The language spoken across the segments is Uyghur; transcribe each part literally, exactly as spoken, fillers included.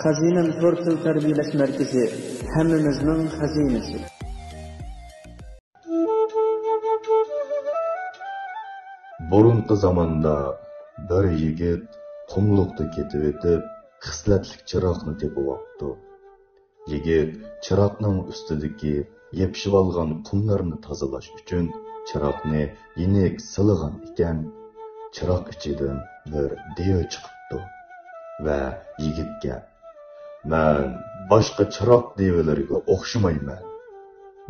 خەزىنەم تور تىل تەربىيەلەش مەركىزى، ھەممىمىزنىڭ خەزىنىسى. بۇرۇنقى زاماندا بىر يىگىت قۇملۇقتا كېتىۋېتىپ، خىسلەتلىك چىراغنى تېپىۋاپتۇ. يىگىت چىراغنىڭ ئۈستىدىكى يېپىشىۋالغان قۇملارنى تازىلاش ئۈچۈن چىراغنى يېنىك سىلىغان ئىكەن، چىراغ ئىچىدىن بىر دىۋە چىقىپتۇ ۋە يىگىتكە، «مەن باشقا چىراغ دىۋىلىرىگە ئوخشىمايمەن.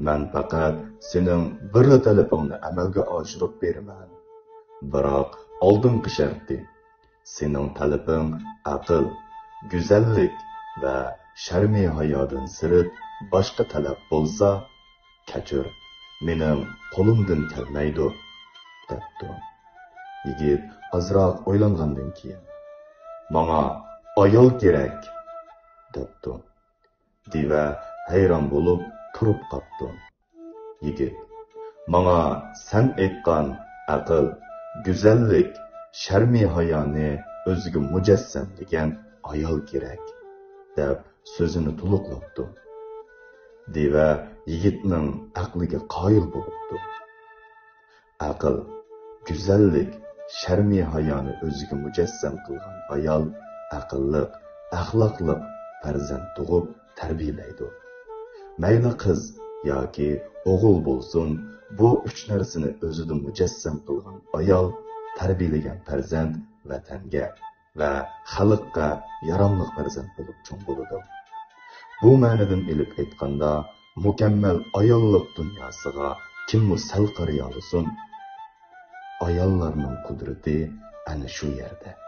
مەن پەقەت سېنىڭ بىرلا تەلىپىڭنى ئەمەلگە ئاشۇرۇپ بېرىمەن. بىراق ئالدىنقى شەرتى، سېنىڭ تەلىپىڭ ئەقىل، گۈزەللىك ۋە شەرمى ھايادىن سىرت باشقا تەلەپ بولسا، كەچۈر، مېنىڭ قولۇمدىن كەلمەيدۇ» دەپتۇ. يىگىت ئازراق ئويلانغاندىن كېيىن، «ماڭا ئايال كېرەك» دەپتۇ. دىۋە ھەيران بولۇپ تۇرۇپ قاپتۇ. يىگىت، «ماڭا سەن ئېيتقان ئەقىل، گۈزەللىك، شەرمى ھايانى ئۆزىگە مۇجەسسەملىگەن ئايال كېرەك» دەپ سۆزىنى تولۇقلاپتۇ. دىۋە يىگىتنىڭ ئەقلىگە قايىل بولۇپتۇ. ئەقىل، گۈزەللىك، شەرمى ھايانى ئۆزىگە مۇجەسسەم قىلغان ئايال ئەقىللىق، ئەخلاقلىق پەرزەنت تۇغۇپ تەربىيەلەيدۇ. مەيلى قىز ياكى ئوغۇل بولسۇن، بۇ ئۈچ نەرسىنى ئۆزىدە مۇجەسسەم قىلغان ئايال تەربىيەلىگەن پەرزەنت ۋەتەنگە ۋە خەلققە ياراملىق پەرزەنت بولۇپ چوڭ بولىدۇ. بۇ مەنىدىن ئېلىپ ئېيتقاندا، مۇكەممەل ئاياللىق دۇنياسىغا كىممۇ سەل قارىيالىسۇن، ئاياللارنىڭ قۇدرىتى ئەنە شۇ يەردە.